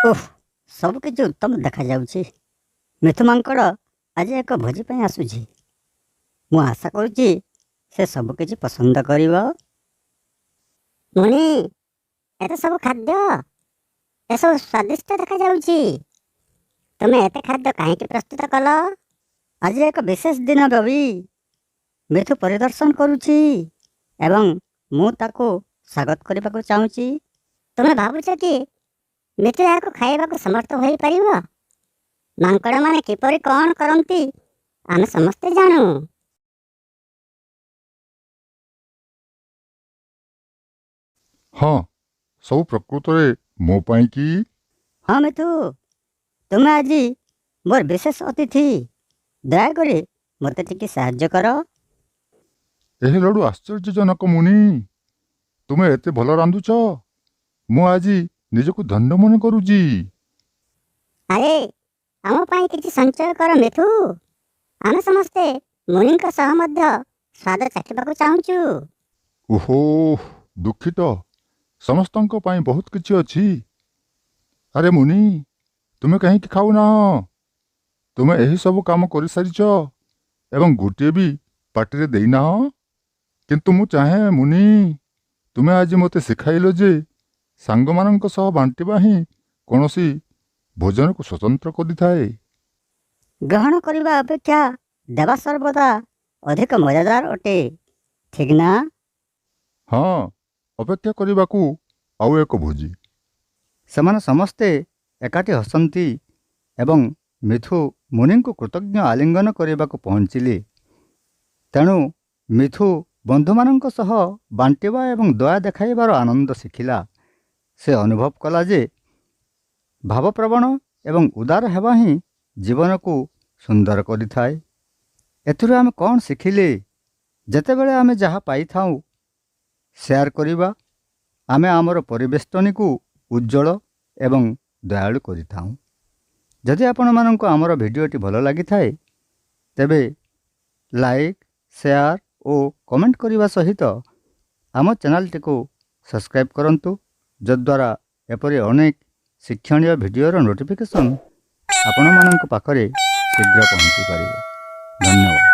ଓଃ, ସବୁକିଛି ଉତ୍ତମ ଦେଖାଯାଉଛି। ମିଥୁ ମାଙ୍କଡ଼ ଆଜି ଏକ ଭୋଜି ପାଇଁ ଆସୁଛି। ମୁଁ ଆଶା କରୁଛି ସେ ସବୁକିଛି ପସନ୍ଦ କରିବ। ମୁନି, ଏତେ ସବୁ ଖାଦ୍ୟ! ଏସବୁ ସ୍ୱାଦିଷ୍ଟ ଦେଖାଯାଉଛି। ତୁମେ ଏତେ ଖାଦ୍ୟ କାହିଁକି ପ୍ରସ୍ତୁତ କଲ? ଆଜି ଏକ ବିଶେଷ ଦିନ, ବବି। ମିଥୁ ପରିଦର୍ଶନ କରୁଛି ଏବଂ ମୁଁ ତାକୁ ସ୍ୱାଗତ କରିବାକୁ ଚାହୁଁଛି। ତୁମେ ଭାବୁଛ କି ମିଥୁ ଏହାକୁ ଖାଇବାକୁ ସମର୍ଥ ହୋଇପାରିବ? ମାଙ୍କଡ଼ମାନେ କିପରି କ'ଣ କରନ୍ତି ଆମେ ସମସ୍ତେ ଜାଣୁ। ହଁ, ସବୁ ପ୍ରକୃତରେ ମୋ ପାଇଁ କି? ହଁ ମିଥୁ, ତୁମେ ଆଜି ମୋର ବିଶେଷ ଅତିଥି। ଦୟାକରି ମୋତେ ଟିକେ ସାହାଯ୍ୟ କର। ଏହି ଲଡ଼ୁ ଆଶ୍ଚର୍ଯ୍ୟଜନକ, ମୁନି। ତୁମେ ଏତେ ଭଲ ରାନ୍ଧୁଛ। ମୁଁ ଆଜି ନିଜକୁ ଧନ୍ୟ ମନେ କରୁଛି। ଆରେ, ଆମ ପାଇଁ କିଛି ସଞ୍ଚୟ କର ମିଥୁ। ଆମେ ସମସ୍ତେ ମୁନିଙ୍କ ସହ ମଧ୍ୟ ସ୍ୱାଦ ଚାଖିବାକୁ ଚାହୁଁଛୁ। ଓହୋ, ଦୁଃଖିତ। ସମସ୍ତଙ୍କ ପାଇଁ ବହୁତ କିଛି ଅଛି। ଆରେ ମୁନି, ତୁମେ କାହିଁକି ଖାଉନାହଁ? ତୁମେ ଏହି ସବୁ କାମ କରିସାରିଛ ଏବଂ ଗୋଟିଏ ବି ପାଟିରେ ଦେଇନାହଁ। କିନ୍ତୁ ମୁଁ ଚାହେଁ, ମୁନି, ତୁମେ ଆଜି ମୋତେ ଶିଖାଇଲ ଯେ ସାଙ୍ଗମାନଙ୍କ ସହ ବାଣ୍ଟିବା ହିଁ କୌଣସି ଭୋଜନକୁ ସ୍ୱତନ୍ତ୍ର କରିଥାଏ। ଗ୍ରହଣ କରିବା ଅପେକ୍ଷା ଦେବା ସର୍ବଦା ଅଧିକ ମଜାଦାର ଅଟେ, ଠିକ୍ ନା? ହଁ, ଅପେକ୍ଷା କରିବାକୁ ଆଉ ଏକ ଭୋଜି। ସେମାନେ ସମସ୍ତେ ଏକାଠି ହସନ୍ତି ଏବଂ ମିଥୁ ମୁନିଙ୍କୁ କୃତଜ୍ଞ ଆଲିଙ୍ଗନ କରିବାକୁ ପହଞ୍ଚିଲେ। ତେଣୁ ମିଥୁ ବନ୍ଧୁମାନଙ୍କ ସହ ବାଣ୍ଟିବା ଏବଂ ଦୟା ଦେଖାଇବାର ଆନନ୍ଦ ଶିଖିଲା। ସେ ଅନୁଭବ କଲା ଯେ ଭାବପ୍ରବଣ ଏବଂ ଉଦାର ହେବା ହିଁ ଜୀବନକୁ ସୁନ୍ଦର କରିଥାଏ। ଏଥିରୁ ଆମେ କ'ଣ ଶିଖିଲେ? ଯେତେବେଳେ ଆମେ ଯାହା ପାଇଥାଉ ସେୟାର କରିବା, ଆମେ ଆମର ପରିବେଷ୍ଟନୀକୁ ଉଜ୍ଜଳ ଏବଂ ଦୟାଳୁ କରିଥାଉଁ। ଯଦି ଆପଣମାନଙ୍କୁ ଆମର ଭିଡ଼ିଓଟି ଭଲ ଲାଗିଥାଏ, ତେବେ ଲାଇକ୍, ସେୟାର ଓ କମେଣ୍ଟ କରିବା ସହିତ ଆମ ଚ୍ୟାନେଲଟିକୁ ସବସ୍କ୍ରାଇବ୍ କରନ୍ତୁ, ଯଦ୍ୱାରା ଏପରି ଅନେକ ଶିକ୍ଷଣୀୟ ଭିଡ଼ିଓର ନୋଟିଫିକେସନ୍ ଆପଣମାନଙ୍କ ପାଖରେ ଶୀଘ୍ର ପହଞ୍ଚିପାରିବ। ଧନ୍ୟବାଦ।